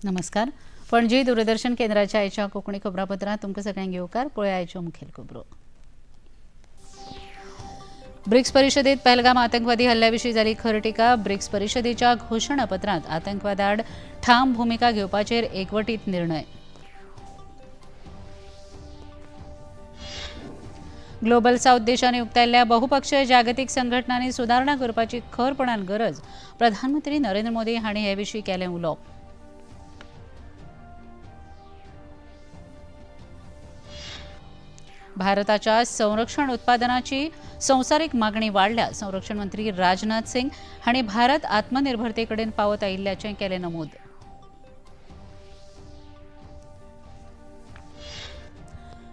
नमस्कार. पणजी दूरदर्शन केंद्राच्या आयच्या कोंकणी खबरापत्रांत तुमकां सगळ्यांक येवकार. पळया आयच्यो मुखेल खबरो. ब्रिक्स परिशदेत पहलगाम आतंकवादी हल्ल्याविशीं जाली खर टिका. ब्रिक्स परिशदेच्या घोशणापत्रांत आतंकवादाआड ठाम भूमिका घेवपाचेर एकवटीत निर्णय. ग्लोबल साऊथ देशांनी उक्तायल्ल्या बहुपक्षीय जागतिक संघटनांनी सुदारणा करपाची खरपणान गरज. प्रधानमंत्री नरेंद्र मोदी हांणी हे विशीं केलें उलोवप. भारताच्या संरक्षण उत्पादनाची संवसारीक मागणी वाडल्या. संरक्षण मंत्री राजनाथ सिंग हांणी भारत आत्मनिर्भरतेकडेन पावत आयिल्ल्याचें केलें नमूद.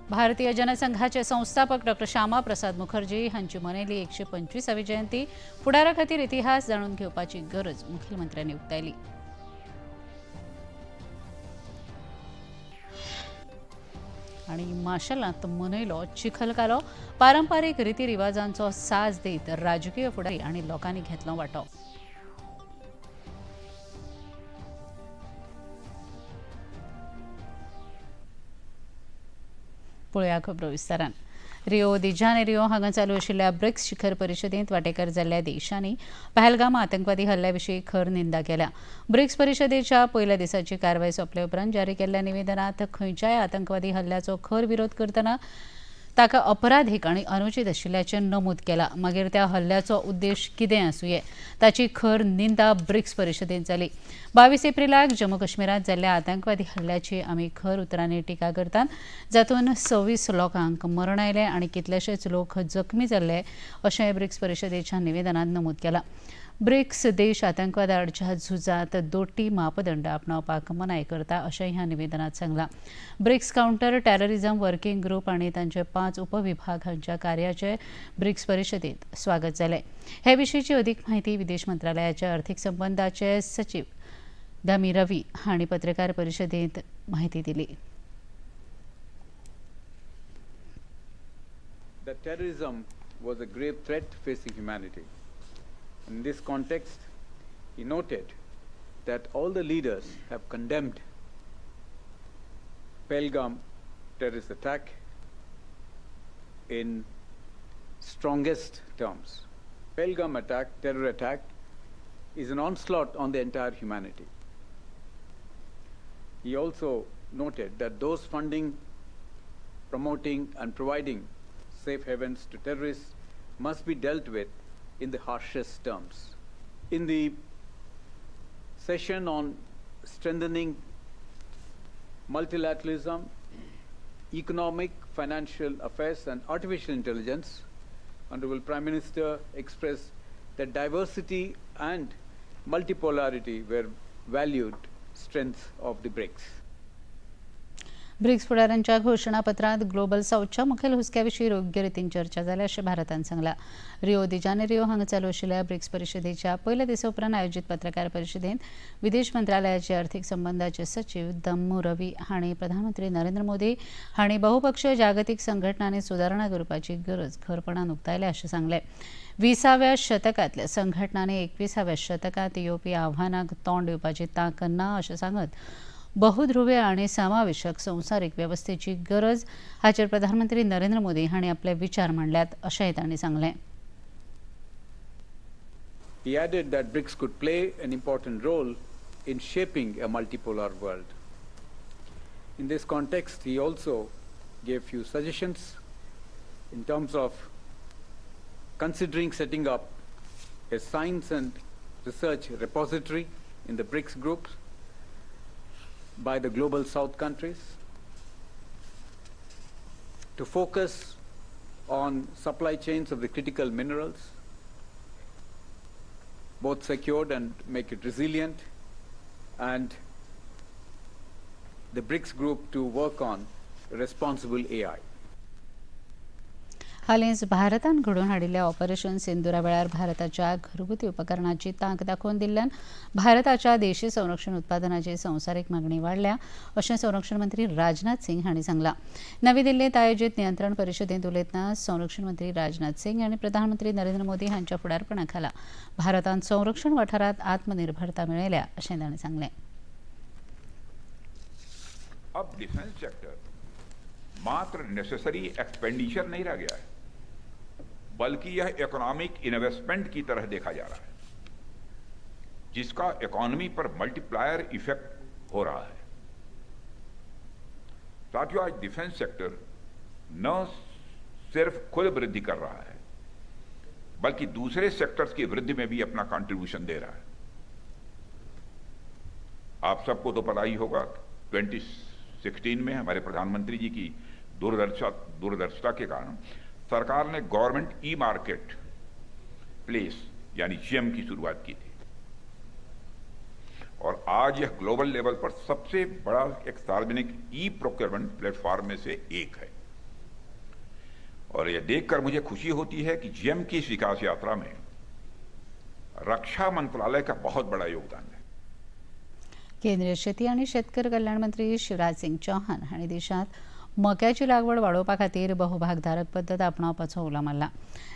भारतीय जनसंघाचे संस्थापक डॉ श्यामा प्रसाद मुखर्जी हांची मनयली 125वी जयंती. फुडारा खातीर इतिहास जाणून घेवपाची गरज मुखेलमंत्र्यांनी उक्तायली. आनी माशेलांत मनयलो चिखलकालो. पारंपारीक रितीरिवाजांचो साज दीत राजकीय फुडारी आनी लोकांनी घेतलो वांटो. पळोवया खबरो विस्तारान. रिओ दी जानेरियो हांगा चालू आशिल्ल्या ब्रिक्स शिखर परिशदेंत वांटेकार जाल्ल्या देशांनी पहलगाम आतंकवादी हल्ल्याविशीं खर निंदा केल्या. ब्रिक्स परिशदेच्या पयल्या दिसाची कारवाय सोंपले उपरांत जारी केल्ल्या निवेदनांत खंयच्याय आतंकवादी हल्ल्याचो खर विरोध करतना ताका अपराधीक आनी अनुचित आशिल्ल्याचें नमूद केलां. मागीर त्या हल्ल्याचो उद्देश कितें आसुये ताची खर निंदा ब्रिक्स परिशदेंत जाली. 22 एप्रिलाक जम्मू काश्मीरांत जाल्ल्या आतंकवादी हल्ल्याची आमी खर उतरांनी टिका करतात, जातूंत 26 लोकांक मरण आयलें आनी कितलेशेच लोक जखमी जाल्ले अशें ब्रिक्स परिशदेच्या निवेदनांत नमूद केलां. ब्रिक्स देश आतंकवादा आडच्या झुजांत दोट्टी मापदंड आपणावपाक मनाय करता अशें ह्या निवेदनांत सांगलां. BRICS counter terrorism working group आनी तांचे 5 उपविभाग हांच्या कार्याचें ब्रिक्स परिशदेंत स्वागत जालें. हे विशींची अदीक म्हायती विदेश मंत्रालयाचे अर्थीक संबंदाचे सचीव दामी रवी हांणी पत्रकार परिशदेंत म्हायती दिली. That terrorism was a grave threat facing humanity. In this context, he noted that all the leaders have condemned Pahalgam terrorist attack in strongest terms. Pahalgam attack, terror attack, is an onslaught on the entire humanity. He also noted that those funding, promoting and providing safe havens to terrorists must be dealt with in the harshest terms. In the session on strengthening multilateralism, economic, financial affairs and artificial intelligence, Honorable Prime Minister expressed that diversity and multipolarity were valued strengths of the BRICS. BRICS फुडाऱ्यांच्या घोशणापत्रांत global साऊथच्या मुखेल हुस्क्याविशीं योग्य रितीन चर्चा जाल्या अशें भारतान सांगलां. रिओ दी जानेरियो हांगा चालू आशिल्ल्या ब्रिक्स परिशदेच्या पयल्या दिसा उपरांत आयोजीत पत्रकार परिशदेंत विदेश मंत्रालयाचे अर्थीक संबंदाचे सचीव दम्मू रवी हांणी प्रधानमंत्री नरेंद्र मोदी हांणी बहुपक्षीय जागतिक संघटनांनी सुदारणा करपाची गरज खरपणान उक्तायल्या अशें सांगलें. 20व्या शतकांतल्या संघटनांनी 21व्या शतकांत येवपी आव्हानांक तोंड दिवपाची तांक ना अशें सांगत बहुध्रुवीय आनी समावेशक संवसारीक वेवस्थेची गरज हाचेर प्रधानमंत्री नरेंद्र मोदी हांणी आपले विचार मांडल्यात अशेंय तांणी सांगलें. He added that BRICS could play an important role in shaping a multipolar world. In this context, he also gave few suggestions in terms of considering setting up a science and research repository in the BRICS groups by the global South countries, to focus on supply chains of the critical minerals, both secured and make it resilient, and the BRICS group to work on responsible AI. हालींच भारतान घडोवन हाडिल्ल्या operation Sindura वेळार भारताच्या घरगुती उपकरणाची तांक दाखोवन दिल्ल्यान भारताच्या देशी संरक्षण उत्पादनाची संवसारीक मागणी वाडल्या अशें संरक्षण मंत्री राजनाथ सिंग हांणी सांगलां. नवी दिल्लींत आयोजीत नियंत्रण परिशदेंत उलयतना संरक्षण मंत्री राजनाथ सिंग आनी प्रधानमंत्री नरेंद्र मोदी हांच्या फुडारपणा खाला भारतान संरक्षण वाठारांत आत्मनिर्भरता मेळयल्या अशें तांणी सांगलें. अब डिफेंस सेक्टर मात्र नेसेसरी एक्सपेंडिचर नहीं रह गया है, बल्कि यह इकोनॉमिक इन्वेस्टमेंट की तरह देखा जा रहा है, जिसका इकोनॉमी पर मल्टीप्लायर इफेक्ट हो रहा है। साथियों, आज डिफेंस सेक्टर न सिर्फ खुद वृद्धि कर रहा है, बल्कि दूसरे सेक्टर्स की वृद्धि में भी अपना कंट्रीब्यूशन दे रहा है। आप सबको तो पता ही होगा, 2016 में हमारे प्रधानमंत्री जी की दूरदर्शिता के कारण सरकार ने गवर्नमेंट ई मार्केट प्लेस यानी जीएम की शुरुआत की थी और आज यह ग्लोबल लेवल पर सबसे बड़ा एक सार्वजनिक ई प्रोक्योरमेंट प्लेटफॉर्म में से एक है। और यह देखकर मुझे खुशी होती है कि जीएम की इस विकास यात्रा में रक्षा मंत्रालय का बहुत बड़ा योगदान है। केंद्रीय शेती आनी शेतकर कल्याण मंत्री शिवराज सिंग चौहान हांणी देशांत मक्याची लागवड वाडोवपा खातीर बहुभागधारक पद्दत आपणावपाचो उलो मारला।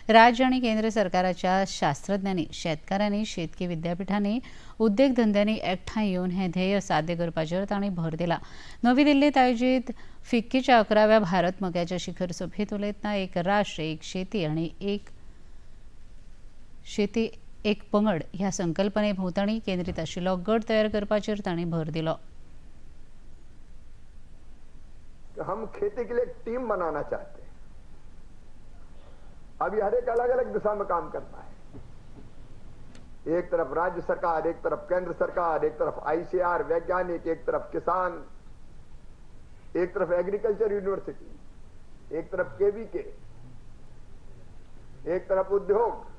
राज्य आनी केंद्र सरकाराच्या शास्त्रज्ञांनी, शेतकारांनी, शेतकी विद्यापिठांनी, उद्देगधंद्यांनी एकठांय येवन हें ध्येय साध्य करपाचेर तांणी भर दिला। नवी दिल्लीत आयोजीत फिक्कीच्या 11व्या भारत मक्याच्या शिखर सभेत उलयतना एक राष्ट्र एक शेती आनी एक शेती एक पंगड ह्या संकल्पने भोंवतणी केंद्रीत आशिल्लो गट तयार करपाचेर तांणी भर दिलो। हम खेती के लिए एक टीम बनाना चाहते हैं। अभी हर एक अलग अलग दिशा में काम करता है। एक तरफ राज्य सरकार, एक तरफ केंद्र सरकार, एक तरफ आईसीआर वैज्ञानिक, एक तरफ किसान, एक तरफ एग्रीकल्चर यूनिवर्सिटी, एक तरफ केवीके, एक तरफ उद्योग।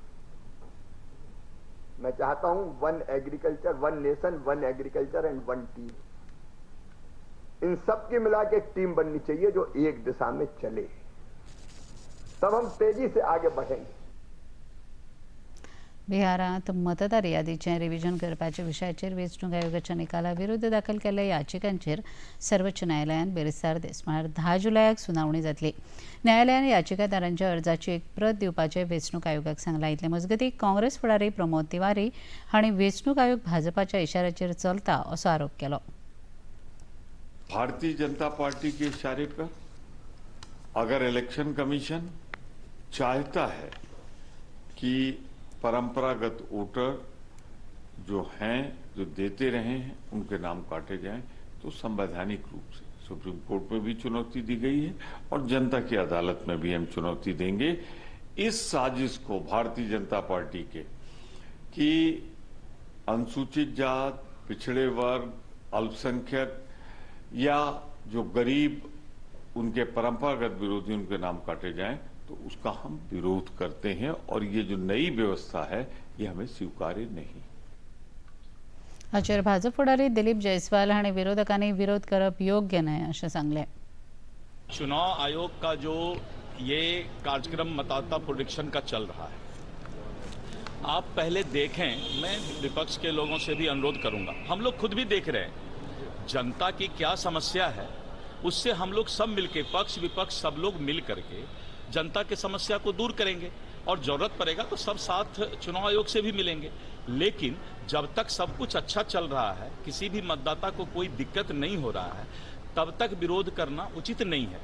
मैं चाहता हूं one agriculture, one nation, one agriculture and one team. इन सब की मिला के एक टीम बननी चाहिए जो एक दिशा में चले, तब हम तेजी से आगे बढ़ेंगे। बिहारांत मतदार यादीचें रिव्हिजन करपाच्या विशयाचेर वेंचणूक आयोगाच्या निकाला विरुद्ध दाखल केल्ल्या याचिकांचेर सर्वोच्च न्यायालयान बेरेस्तार दीस म्हळ्यार 10 जुलयाक सुनावणी जातली। न्यायालयान याचिकादारांच्या अर्जाची एक प्रत दिवपाचें वेंचणूक आयोगाक सांगलां। इतले मजगतीं काँग्रेस फुडारी प्रमोद तिवारी हांणी वेंचणूक आयोग भाजपाच्या इशाऱ्याचेर चलता असो आरोप केलो। भारतीय जनता पार्टी के इशारे पर अगर इलेक्शन कमीशन चाहता है कि परंपरागत वोटर जो हैं, जो देते रहे हैं, उनके नाम काटे जाएं, तो संवैधानिक रूप से सुप्रीम कोर्ट में भी चुनौती दी गई है और जनता की अदालत में भी हम चुनौती देंगे इस साजिश को भारतीय जनता पार्टी के कि अनुसूचित जात, पिछड़े वर्ग, अल्पसंख्यक या जो गरीब, उनके परंपरागत विरोधी, उनके नाम काटे जाएं, तो उसका हम विरोध करते हैं और ये जो नई व्यवस्था है ये हमें स्वीकार्य नहीं। हाचेर भाजप फुडारी दिलीप जयस्वाल हांणी विरोधकांनी विरोध करप योग्य न्हय अशें सांगलें। चुनाव आयोग का जो ये कार्यक्रम मतदाता प्रोडिक्शन का चल रहा है, आप पहले देखें। मैं विपक्ष के लोगों से भी अनुरोध करूंगा, हम लोग खुद भी देख रहे हैं जनता की क्या समस्या है, उससे हम लोग सब मिलके, पक्ष विपक्ष सब लोग मिल करके जनता की समस्या को दूर करेंगे और जरूरत पड़ेगा तो सब साथ चुनाव आयोग से भी मिलेंगे। लेकिन जब तक सब कुछ अच्छा चल रहा है, किसी भी मतदाता को कोई दिक्कत नहीं हो रहा है, तब तक विरोध करना उचित नहीं है।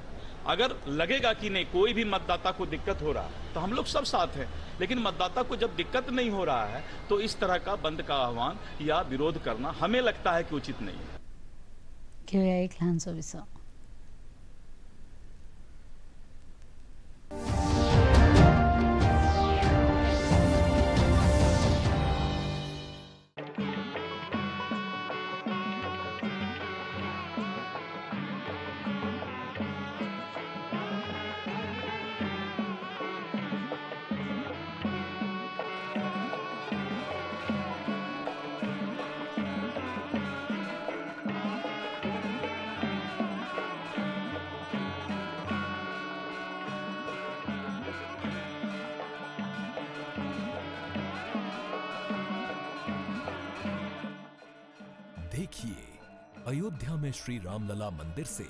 अगर लगेगा कि नहीं कोई भी मतदाता को दिक्कत हो रहा है तो हम लोग सब साथ हैं, लेकिन मतदाता को जब दिक्कत नहीं हो रहा है तो इस तरह का बंद का आह्वान या विरोध करना हमें लगता है कि उचित नहीं है। घेऊया एक ल्हानसो विसव। देखिए अयोध्या में श्री रामलला मंदिर से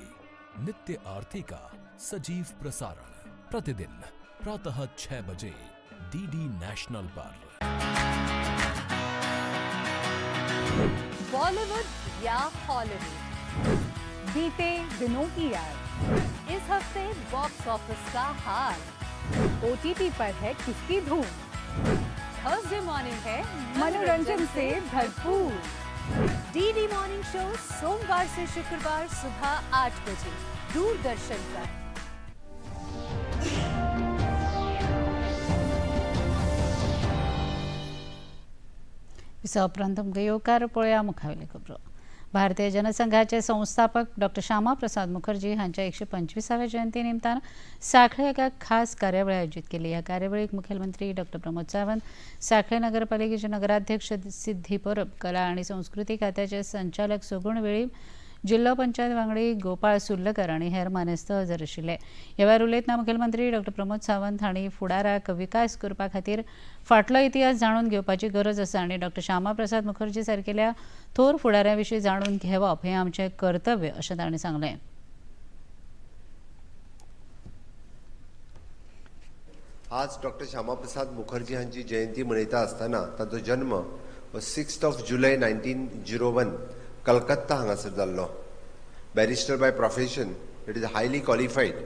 नित्य आरती का सजीव प्रसारण प्रतिदिन प्रातः 6 बजे डीडी नेशनल पर। बॉलीवुड या हॉलीवुड, बीते दिनों की याद। इस हफ्ते बॉक्स ऑफिस का हाल। ओटीटी पर है किसकी धूम। थर्सडे मॉर्निंग है मनोरंजन से भरपूर। डीडी मॉर्निंग शो सोमवार से शुक्रवार सुबह 8 बजे दूरदर्शन पर। विसवा उपरांत तुमकां येवकार. पळोवया मुखावेली खबरो. भारतीय जनसंघाचे संस्थापक डॉक्टर श्यामा प्रसाद मुखर्जी हांच्या 125व्या जयंती निमतान सांखळे एका खास कार्यावळ आयोजीत केली. ह्या कार्यावळीक मुखेलमंत्री डॉक्टर प्रमोद सावंत, सांखळे नगरपालिकेचे नगराध्यक्ष सिद्धी परब, कला आणि संस्कृती खात्याचे संचालक सुगुण वेळीप, जिल्हो पंचायत वांगडी गोपाळ सुर्लकर आनी हेर मानेस्त हजर आशिल्ले. ह्या वेळार उलयतना मुखेलमंत्री डॉक्टर प्रमोद सावंत हांणी फुडाराक विकास करपा खातीर फाटलो इतिहास जाणून घेवपाची गरज आसा आनी डॉक्टर श्यामाप्रसाद मुखर्जी सारकेल्या थोर फुडाऱ्या विशीं जाणून घेवप हें आमचें कर्तव्य अशें तांणी सांगलें. आज डॉक्टर श्यामाप्रसाद मुखर्जी हांची जयंती मनयता आसतना, तांचो जन्म हो 6th of July 1901 Calcutta हांगासर जाल्लो. Barrister by profession, it is highly qualified.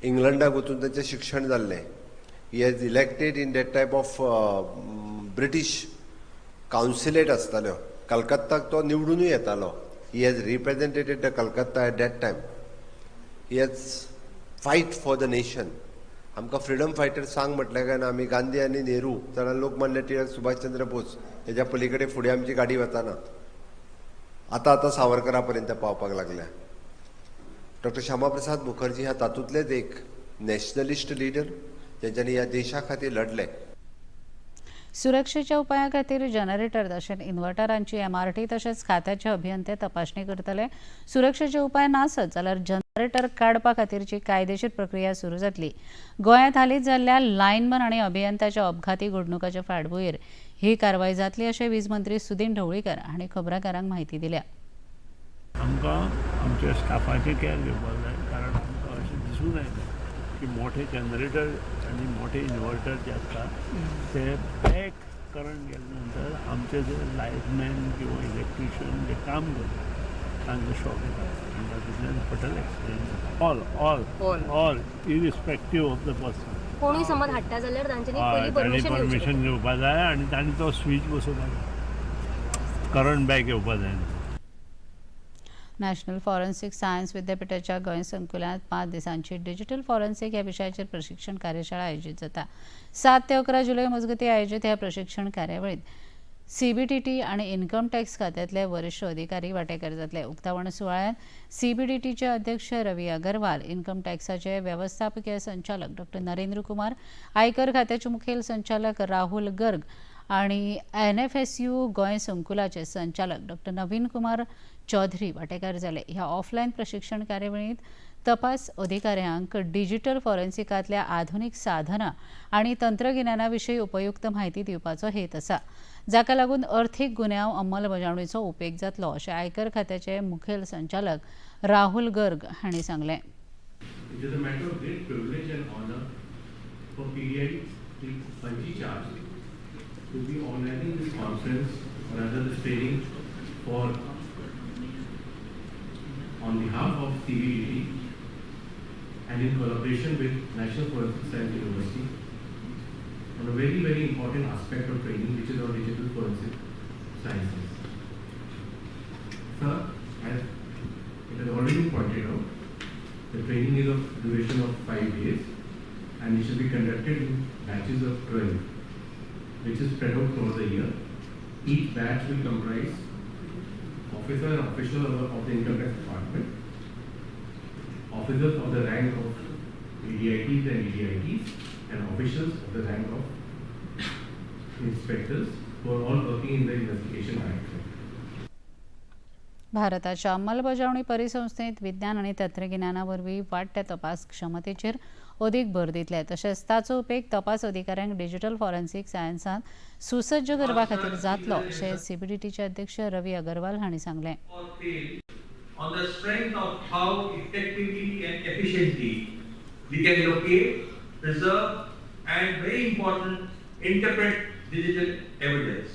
इंग्लंडाक वचून तांचें शिक्षण जाल्लें. He has elected in that type of British consulate आसताल्यो कलकत्ताक, तो निवडुनूय येतालो. He has represented the Calcutta at that time. He has fight for the nation. आमकां फ्रिडम फायटर सांग म्हटलें काय ना, आमी गांधी आनी नेहरू, जाल्यार लोकमान्य टिळक, सुभाषचंद्र बोस, हेज्या पलीकडे फुडें आमची गाडी वताना. आतां आतां सावरकरा पर्यंत पावपाक लागल्या. डॉक्टर श्यामाप्रसाद मुखर्जी ह्या तातूंतलेच एक नॅशनलिस्ट लिडर, तेंच्यांनी ह्या देशा खातीर लढले. सुरक्षेच्या उपाया खातीर जनरेटर तशेंच इन्व्हर्टरांची एमआरटी तशेंच खात्याचे अभियंते तपासणी करतले. सुरक्षेचे उपाय नासत जाल्यार जनरेटर काडपा खातीरची कायदेशीर प्रक्रिया सुरू जातली. गोंयांत हालींच जाल्ल्या लायनमन आनी अभियंत्याच्या अपघाती घडणुकाच्या फाटभुंयेर ही कारवाय जातली अशें वीज मंत्री सुदीन ढवळीकर हांणी खबराकारांक म्हायती दिल्या. आमकां आमच्या स्टाफाचें कॅर घेवपाक जाय, कारण आमकां अशें दिसून येता की मोठे जनरेटर आनी मोठे इन्वर्टर जे आसता ते बॅक करंट गेले नंतर आमचे जे लायटमॅन किंवा इलेक्ट्रिशियन जे काम करता तांकां शॉक येता आनी तातूंतल्यान फटल एक्सिडंट जाता. All irrespective of the person. कोणूय समज हाडटा जाल्यार तांच्यांनी पयलीं तांणी परमिशन घेवची. परमिशन घेवपा जाय आनी तांणी तो स्वीच बसोवपा जाय, करंट बॅक येवपा जायना. नॅशनल फॉरेन्सिक सायन्स विद्यापीठाच्या गोंय संकुलांत 5 दिसांची डिजिटल फॉरेन्सिक ह्या विशयाचेर प्रशिक्षण कार्यशाळा आयोजीत जाता. 7 ते 11 जुलय मजगतीं आयोजीत ह्या प्रशिक्षण कार्यावळीत सीबीडीटी आणि इन्कम टॅक्स खात्यातले वरिष्ठ अधिकारी वांटेकार जातले. उक्तावण सुवाळ्यात सीबीडीटीचे अध्यक्ष रवी अगरवाल, इन्कम टॅक्साचे वेवस्थापकीय संचालक डॉक्टर नरेंद्र कुमार, आयकर खात्याचे मुखेल संचालक राहुल गर्ग आणि एनएफएसयू गोंय संकुलाचे संचालक डॉक्टर नवीन कुमार चौधरी वांटेकार जाले. ह्या ऑफलायन प्रशिक्षण कार्यावळींत तपास अधिकाऱ्यांक डिजिटल फॉरेन्सिकांतल्या आधुनीक साधनां आनी तंत्रगिन्याना विशीं उपयुक्त म्हायती दिवपाचो हेत आसा, जाका लागून अर्थीक गुन्यांव अंमलबजावणीचो उपेग जातलो अशें आयकर खात्याचे मुखेल संचालक राहुल गर्ग हांणी सांगलें. It is a matter of great privilege and honor for PDI Panaji Charge to be organizing this conference, or rather this training, for on behalf of CBDT and in collaboration with National Forensic Science University on a very, very important aspect of training, which is on digital forensic sciences. Sir, as it has already been pointed out, the training is of duration of 5 days and it shall be conducted in batches of 12, which is spread out over the year. Each batch will comprise officer and official of the Income Tax Department, officers of the rank of ADITs and EDITs, and officials of the rank of inspectors who are all working in the investigation directorate. भारताच्या अंमलबजावणी परिसंस्थेत विज्ञान आनी तंत्रगिन्याना वरवीं वाडट्या तपास क्षमतेचेर अदीक भर दितले. तशेंच ताचो उपेग तपास अधिकाऱ्यांक डिजिटल फॉरेन्सिक सायन्सांत सुसज्ज करपा खातीर जातलो अशें सीबीडीटीचे अध्यक्ष रवी अगरवाल हांणी सांगलें. Or fail on the strength of how effectively and efficiently we can locate, preserve, and very important, interpret digital evidence.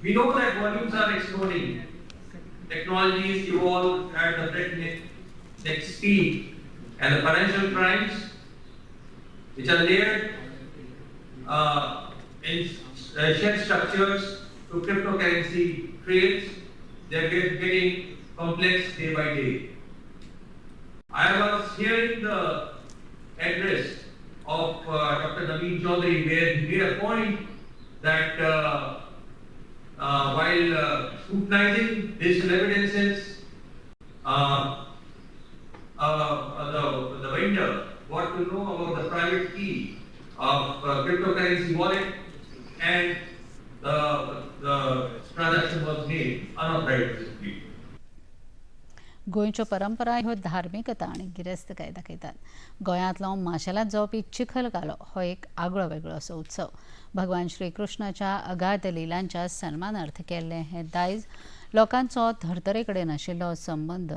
We know that volumes are exploding. Technologies evolve at a breakneck speed, and the financial crimes, which are layered in share structures to cryptocurrency trades, they are getting complex day by day. I was hearing the address of Dr. Naveen Chaudhary, where he made a point that while scrutinizing digital evidences, the vendor got to know about the private key of cryptocurrency wallet, and the transaction was made unauthorized. गोंयच्यो परंपरा ह्यो धार्मिकता आनी गिरेस्तकाय दाखयतात. गोंयांतलो माशेलांत जावपी चिखल कालो हो एक आगळो वेगळो असो उत्सव. भगवान श्रीकृष्णाच्या अगाध लिलांच्या सन्मानार्थ केल्लें हें दायज लोकांचो धर्तरे कडेन आशिल्लो संबंद,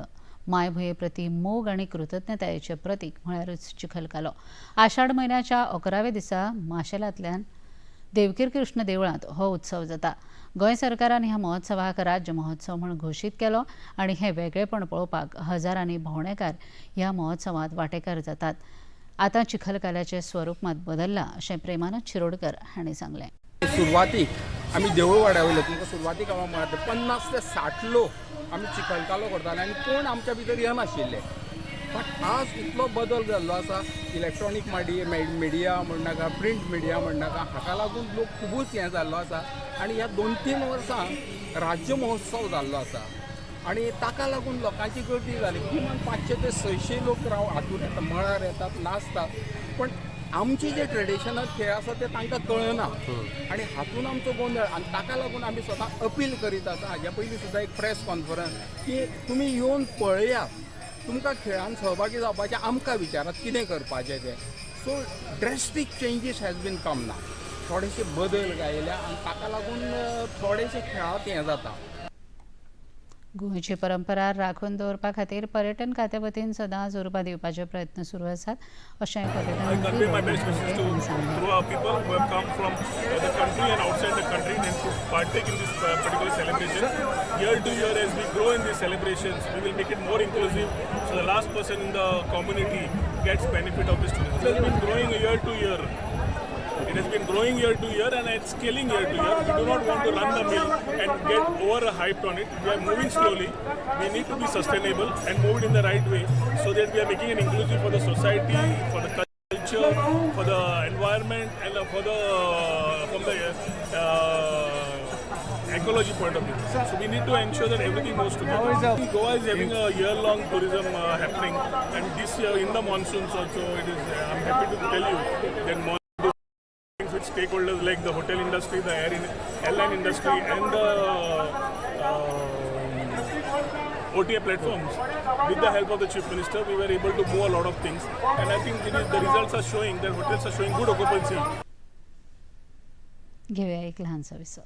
मायभुंये प्रती मोग आनी कृतज्ञतायेचें प्रतीक म्हळ्यारूच चिखल कालो. आषाढ म्हयन्याच्या 11व्या दिसा माशेलांतल्यान देवकीर कृष्ण देवळांत हो उत्सव जाता. गोंय सरकारान ह्या महोत्सवाक राज्य महोत्सव म्हूण घोशीत केलो आनी हें वेगळेपण पळोवपाक हजारांनी भोंवडेकार ह्या महोत्सवांत वांटेकार जातात. आतां चिखलकाल्याचें स्वरूप मात बदल्लां अशें प्रेमानंद शिरोडकर हांणी सांगलें. सुरवातीक आमी देवळवाड्या वयले तुमकां सुरवातीक हांव म्हणटा 50 ते 60 लोक आमी चिखलकालो करताले आनी कोण आमच्या भितर येनाशिल्ले. बट आज इतलो बदल जाल्लो आसा, इलेक्ट्रॉनीक मिडिया म्हणनाका, प्रिंट मिडिया म्हणनाका, हाका लागून लोक खुबूच हें जाल्लो आसा आनी ह्या 2-3 वर्सां राज्य महोत्सव जाल्लो आसा आनी ताका लागून लोकांची गर्दी जाली. किमान 500 ते 600 लोक राव हातून येता, मळार येतात, नाचतात. पण आमचे जे ट्रेडिशनल खेळ आसा ते तांकां कळना आनी हातून आमचो गोंदळ. आनी ताका लागून आमी स्वता अपील करीत आसा, हाज्या पयलीं सुद्दां एक प्रेस कॉन्फरन्स की तुमी येवन पळयात, तुमकां खेळान सहभागी जावपाचें आमकां विचारात कितें करपाचें तें. So drastic changes has been come ना, थोडेशे बदल आयल्या आनी ताका लागून थोडेशे खेळांत हें जाता. गोंयची परंपरा राखून दवरपा खातीर पर्यटन खात्या वतीन सदांच उर्बा दिवपाचे प्रयत्न सुरू आसात अशें पर्यटन मंत्री हांणी सांगलें. Year to year, as we grow in these celebrations, we will make it more inclusive, so the last person in the community gets benefit of this tourism. It has been growing year to year. It has been growing year to year and it's scaling year to year. We do not want to run the mill and get over-hyped on it. We are moving slowly. We need to be sustainable and move it in the right way so that we are making it inclusive for the society, for the culture, for the environment, and for the from the ecology point of view. So we need to ensure that everything moves together. Goa is having a year-long tourism happening, and this year in the monsoons also, it is. I'm happy to tell you that monsoon with stakeholders like the hotel industry, the airline industry, and the OTA platforms. With the help of the Chief Minister, we were able to move a lot of things, and I think the results are showing that hotels are showing good occupancy. घेऊया एक लहानसा विसव.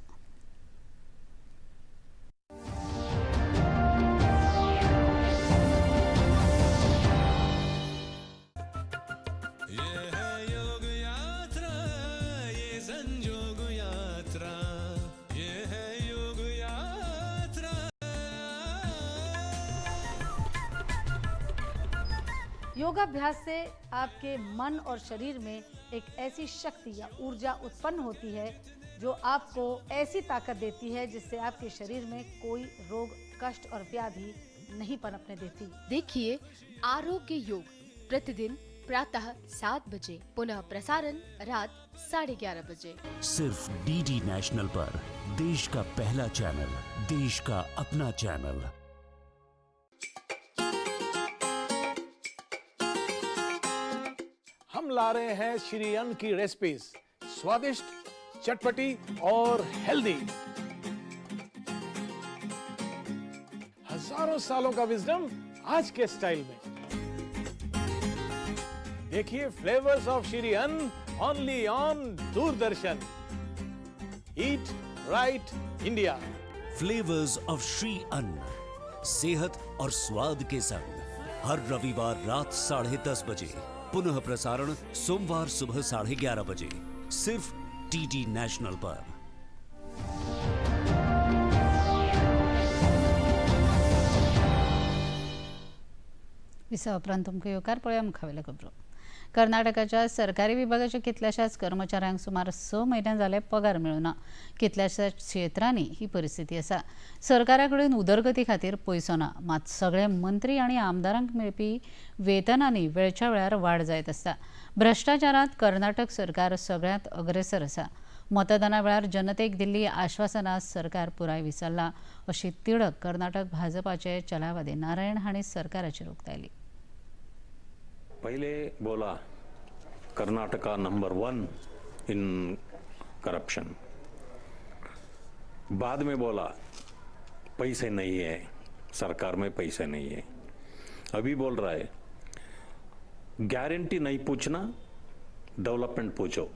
योगाभ्यास से आपके मन और शरीर में एक ऐसी शक्ति या ऊर्जा उत्पन्न होती है जो आपको ऐसी ताकत देती है जिससे आपके शरीर में कोई रोग, कष्ट और व्याधि नहीं पनपने देती। देखिए आरोग्य योग प्रतिदिन प्रातः 7 बजे, पुनः प्रसारण रात 11:30 बजे, सिर्फ डीडी नेशनल पर। देश का पहला चैनल, देश का अपना चैनल। हम ला रहे हैं श्री अन्न की रेसिपीज, स्वादिष्ट, चटपटी और हेल्दी। हजारों सालों का विजडम आज के स्टाइल में। देखिए flavours of Shri Anna only on Doordarshan. Eat right India. Flavours of Shri Anna, सेहत और स्वाद के संग, हर रविवार रात 10:30 बजे, पुनः प्रसारण सोमवार सुबह 11:30 बजे, सिर्फ डीडी नेशनल पर। विसा उपरांत तुमकां येवकार. पळया मुखावेल्यो खबरो. कर्नाटकाच्या सरकारी विभागाच्या कितल्याशाच कर्मचाऱ्यांक सुमार 6 म्हयने जाले पगार मेळुना. कितल्याशाच क्षेत्रांनी ही परिस्थिती आसा. सरकारा कडेन उदरगती खातीर पयसो ना, मात सगळे मंत्री आनी आमदारांक मेळपी वेतनांनी वेळच्या वेळार वाड जायत आसता. भ्रश्टाचारांत कर्नाटक सरकार सगळ्यांत अग्रेसर आसा. मतदाना वेळार जनतेक दिल्ली आश्वासनां सरकार पुराय विसरला अशी तिडक कर्नाटक भाजपाचे चलावादी नारायण हांणी सरकाराचेर उक्तायली. पहले बोला कर्नाटका नंबर 1 इन करप्शन, बाद में बोला पैसे नहीं है, सरकार में पैसे नहीं है। अभी बोल रहा है गारंटी नहीं पूछना, डेवलपमेंट पूछो।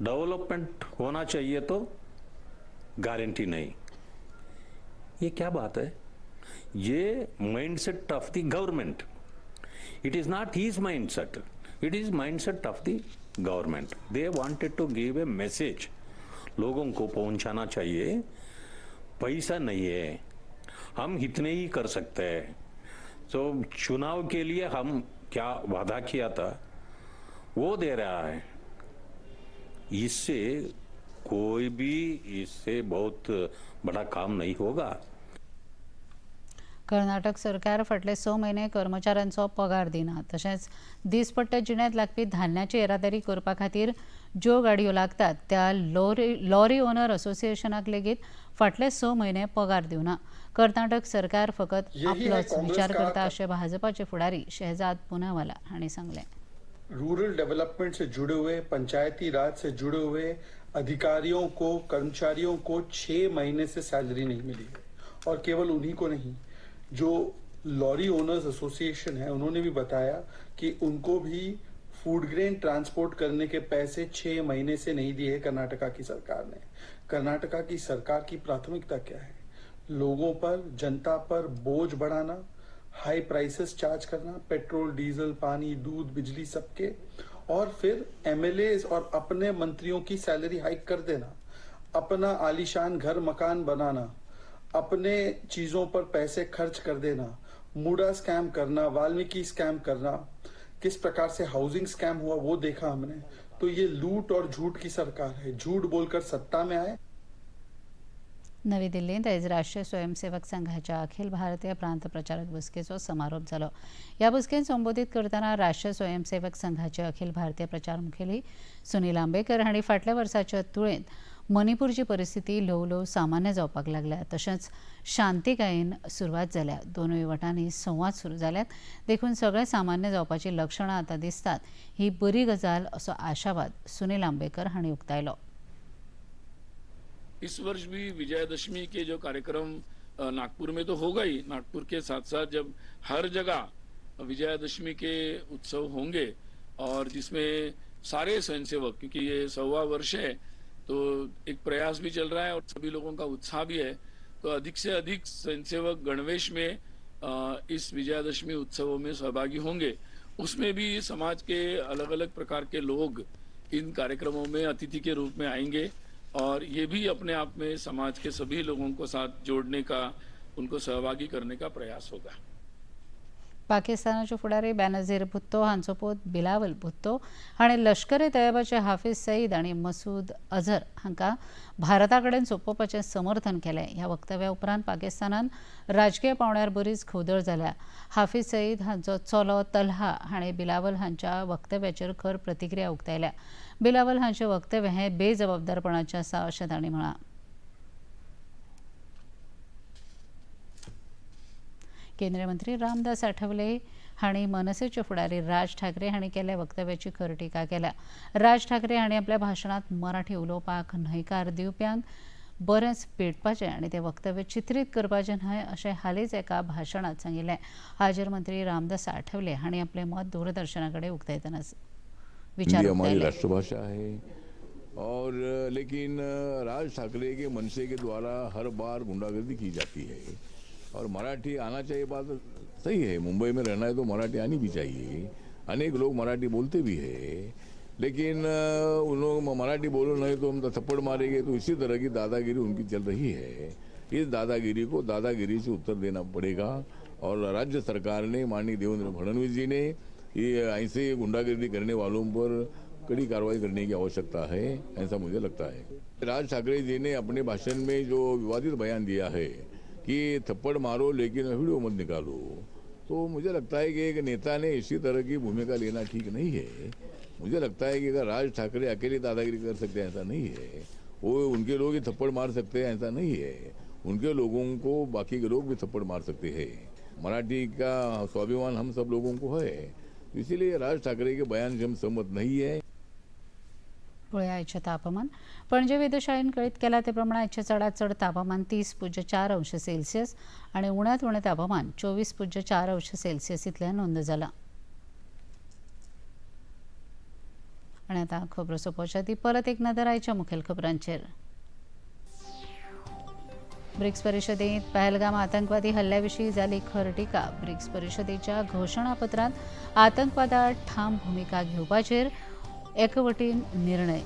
डेवलपमेंट होना चाहिए तो गारंटी नहीं। ये क्या बात है? ये mindset of the government. It is not his mindset, it is mindset of the government. They wanted to give a message, लोगों को पहुंचाना चाहिए पैसा नहीं है, हम इतने ही कर सकते हैं। तो चुनाव के लिए हम क्या वादा किया था वो दे रहा है। इससे कोई भी, इससे बहुत बड़ा काम नहीं होगा। कर्नाटक सरकार फाटले 6 म्हयने कर्मचाऱ्यांचो पगार दिना. तशेंच दिसपट्ट्या जिणेंत लागपी धान्याची येरादारी करपा खातीर ज्यो गाडयो लागतात त्या लॉरी ओनर असोसिएशनाक लेगीत फाटले 6 म्हयने पगार दिवना. कर्नाटक सरकार फकत आपलोच विचार करता अशें भाजपाचे फुडारी शहजाद पुनावाला हांणी सांगलें. रूरल डेवलपमेंट से जुड़े हुए, पंचायती राज से जुड़े हुए अधिकारियों को, कर्मचारियों को 6 महीने से सैलरी नहीं मिली है। और केवल उन्हीं को नहीं, जो लॉरी ओनर्स एसोसिएशन है उन्होंने भी बताया कि उनको भी फूड ग्रेन ट्रांसपोर्ट करने के पैसे 6 महीने से नहीं दिए कर्नाटका की सरकार ने। कर्नाटका की सरकार की प्राथमिकता क्या है? लोगों पर, जनता पर बोझ बढ़ाना, हाई प्राइसेस चार्ज करना, पेट्रोल, डीजल, पानी, दूध, बिजली सबके, और फिर एमएलएज और अपने मंत्रियों की सैलरी हाइक कर देना, अपना आलीशान घर मकान बनाना, अपने चीजों पर पैसे खर्च कर देना, मुडा स्कैम करना, वाल्मीकि स्कैम करना, किस प्रकार से हाउसिंग स्कैम हुआ वो देखा हमने। तो ये लूट और झूठ की सरकार है, झूठ बोलकर सत्ता में आए। नवी दिल्लींत आयज राष्ट्रीय स्वयंसेवक संघाच्या अखिल भारतीय प्रांत प्रचारक बसकेचो समारोप जालो. ह्या बसकेंत संबोधीत करतना राष्ट्रीय स्वयंसेवक संघाचे अखिल भारतीय प्रचार मुखेली सुनील आंबेकर हांणी फाटल्या वर्साच्या तुळेंत मणिपूरची परिस्थिती ल्हव ल्हव सामान्य जावपाक लागल्या, तशेंच शांतिकायेन सुरवात जाल्या. दोनूय वटांनी संवाद सुरू जाल्यात देखून सगळें सामान्य जावपाची लक्षणां आतां दिसतात, ही बरी गजाल असो आशावाद सुनील आंबेकर हांणी उक्तायलो. इस वर्ष भी विजयादशमी के जो कार्यक्रम नागपुर में तो होगा ही, नागपुर के साथ साथ जब हर जगह विजयादशमी के उत्सव होंगे और जिसमें सारे स्वयंसेवक, क्योंकि ये 125 वर्ष है तो एक प्रयास भी चल रहा है और सभी लोगों का उत्साह भी है, तो अधिक से अधिक स्वयंसेवक गणवेश में इस विजयादशमी उत्सवों में सहभागी होंगे। उसमें भी समाज के अलग अलग प्रकार के लोग इन कार्यक्रमों में अतिथि के रूप में आएंगे और ये भी अपने आप में समाज के सभी लोगों को साथ जोड़ने का, उनको सहभागी करने का प्रयास होगा। पाकिस्तानाचे फुडारी बेनझीर भुत्तो हांचो पूत बिलावल भुत्तो हाणें लश्कर ए तयबाचे हाफिज सईद आनी मसूद अझर हांकां भारता कडेन सोंपोवपाचें समर्थन केलें. ह्या वक्तव्या उपरांत पाकिस्तानान राजकीय पांवड्यार बरीच खवदळ जाल्या. हाफिज सईद हांचो चलो तल्हा हाणें बिलावल हांच्या वक्तव्याचेर खर प्रतिक्रिया उक्तायल्या. बिलावल हांचें वक्तव्य हें बेजबाबदारपणाचें आसा अशें तांणी म्हळां. केंद्रीय मंत्री रामदास आठवले हांणी मनसेचे फुडारी राज ठाकरे हांणी केल्ल्या वक्तव्याची खर टिका केल्या. राज ठाकरे हांणी आपल्या भाशणांत मराठी उलोवपाक न्हयकार दिवप्यांक बरेंच पेटपाचें आनी तें वक्तव्य चित्रीत करपाचें न्हय अशें हालींच एका भाशणांत सांगिल्लें. हाचेर मंत्री रामदास आठवले हांणी आपलें मत दूरदर्शना कडेन उक्तायतना विचार हमारी राष्ट्रभाषा है और लेकिन राज ठाकरे के मनसे के द्वारा हर बार गुंडागर्दी की जाती है और मराठी आना चाहिए, बात सही है। मुंबई में रहना है तो मराठी आनी भी चाहिए, अनेक लोग मराठी बोलते भी है, लेकिन उन लोग मराठी बोलो नहीं तो हम थप्पड़ मारेंगे, तो इसी तरह की दादागिरी उनकी चल रही है। इस दादागिरी को दादागिरी से उत्तर देना पड़ेगा और राज्य सरकार ने, माननीय देवेंद्र फडणवीस जी ने ये ऐसे गुंडागिर्दी करने वालों पर कड़ी कार्रवाई करने की आवश्यकता है, ऐसा मुझे लगता है। राज ठाकरे जी ने अपने भाषण में जो विवादित बयान दिया है कि थप्पड़ मारो लेकिन वीडियो मत निकालो, तो मुझे लगता है कि एक नेता ने इसी तरह की भूमिका लेना ठीक नहीं है। मुझे लगता है कि अगर राज ठाकरे अकेले दादागिरी कर सकते हैं ऐसा नहीं है, वो उनके लोग ही थप्पड़ मार सकते हैं ऐसा नहीं है, उनके लोगों को बाकी के लोग भी थप्पड़ मार सकते हैं। मराठी का स्वाभिमान हम सब लोगों को है, इसीलिए राज ठाकरे के बयान से हम सहमत नहीं है। पळोवया आयचें तापमान। पणजे वेधशाळेन कळीत केलां ते प्रमाण आयचें चडांत चड तापमान 30.4 अंश सेल्सियस आनी उण्यांत उणें तापमान 24.4 अंश सेल्सियस इतलें नोंद जालां। आनी आतां खबरो सोंपोवच्या आदीं परत एक नदर आयच्या मुखेल खबरांचेर। ब्रिक्स परिषदेत पहलगाम आतंकवादी हल्ल्याविशीं जाली खर टिका। ब्रिक्स परिषदेच्या घोशणापत्रांत आतंकवादाआड ठाम भुमिका घेवपाचेर एकवटीन निर्णय।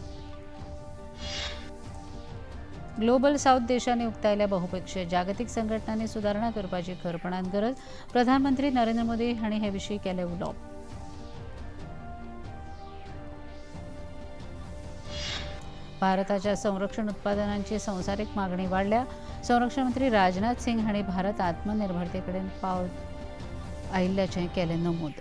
ग्लोबल साऊथ देशांनी उक्तायल्या बहुपक्षीय जागतिक संघटनांनी सुदारणा करपाची खरपणान गरज। प्रधानमंत्री नरेंद्र मोदी हांणी हे विशीं केलें उलोवप। भारताच्या संरक्षण उत्पादनांची संवसारीक मागणी वाडल्या। संरक्षण मंत्री राजनाथ सिंग हांणी भारत आत्मनिर्भरतेकडेन पावल आयिल्ल्याचें केलें नमूद।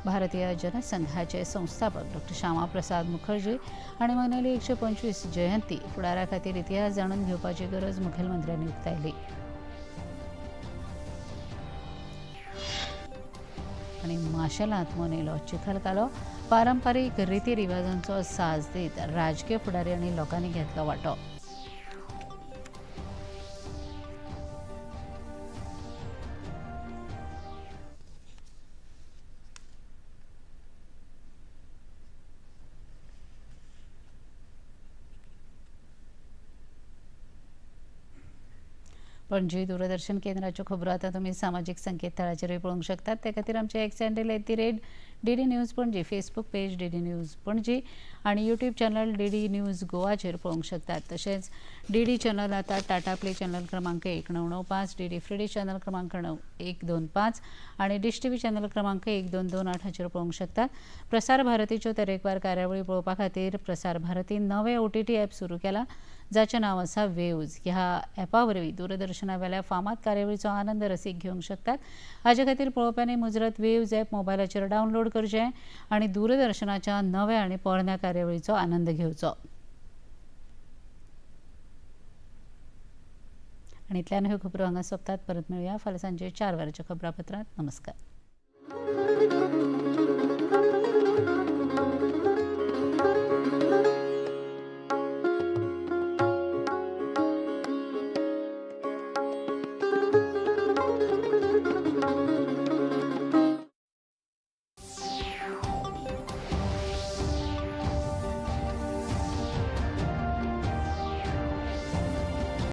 भारतीय जनसंघाचे संस्थापक डॉ श्यामाप्रसाद मुखर्जी हांणी मनयली 125 जयंती। फुडारा खातीर इतिहास जाणून घेवपाची गरज मुखेलमंत्र्यांनी उक्तायली। आनी माशेलांत मनयलो चिखलकालो। पारंपारीक रितीरिवाजांचो साज दीत राजकीय फुडारी आनी लोकांनी घेतलो वांटो। पणजी दूरदर्शन केंद्राच्यो खबरो आतां तुमी सामाजीक संकेतथळाचेरूय पळोवंक शकतात। ते खातीर आमचे X handle @DD News Panaji, Facebook page DD News Panaji आनी यूट्यूब चॅनल DD news गोवाचेर पळोवंक शकतात। तशेंच DD channel आतां टाटा प्ले चॅनल क्रमांक 1995, DD free dish channel क्रमांक 125 आनी डिश टीव्ही चॅनल क्रमांक 1228 हाचेर पळोवंक शकतात। प्रसार भारतीच्यो तरेकवार कार्यावळी पळोवपा खातीर प्रसार भारतीन नवें OTT app सुरू केलां जाचें नांव आसा वेव्ज। ह्या ॲपा वरवीं दूरदर्शनावेल्या फामाद कार्यावळीचो आनंद रसीक घेवंक शकतात। हाजे खातीर पळोवप्यांनी मुजरत वेव्ज ॲप मोबायलाचेर डावनलोड करचें आनी दूरदर्शनाच्या नव्या आनी पोरण्या कार्यावळीचो आनंद घेवचो। आनी इतल्यान ह्यो खबरो हांगा सोंपतात। परत मेळुया फाल्यां सांजे 4 वरांच्या खबरापत्रांत। नमस्कार।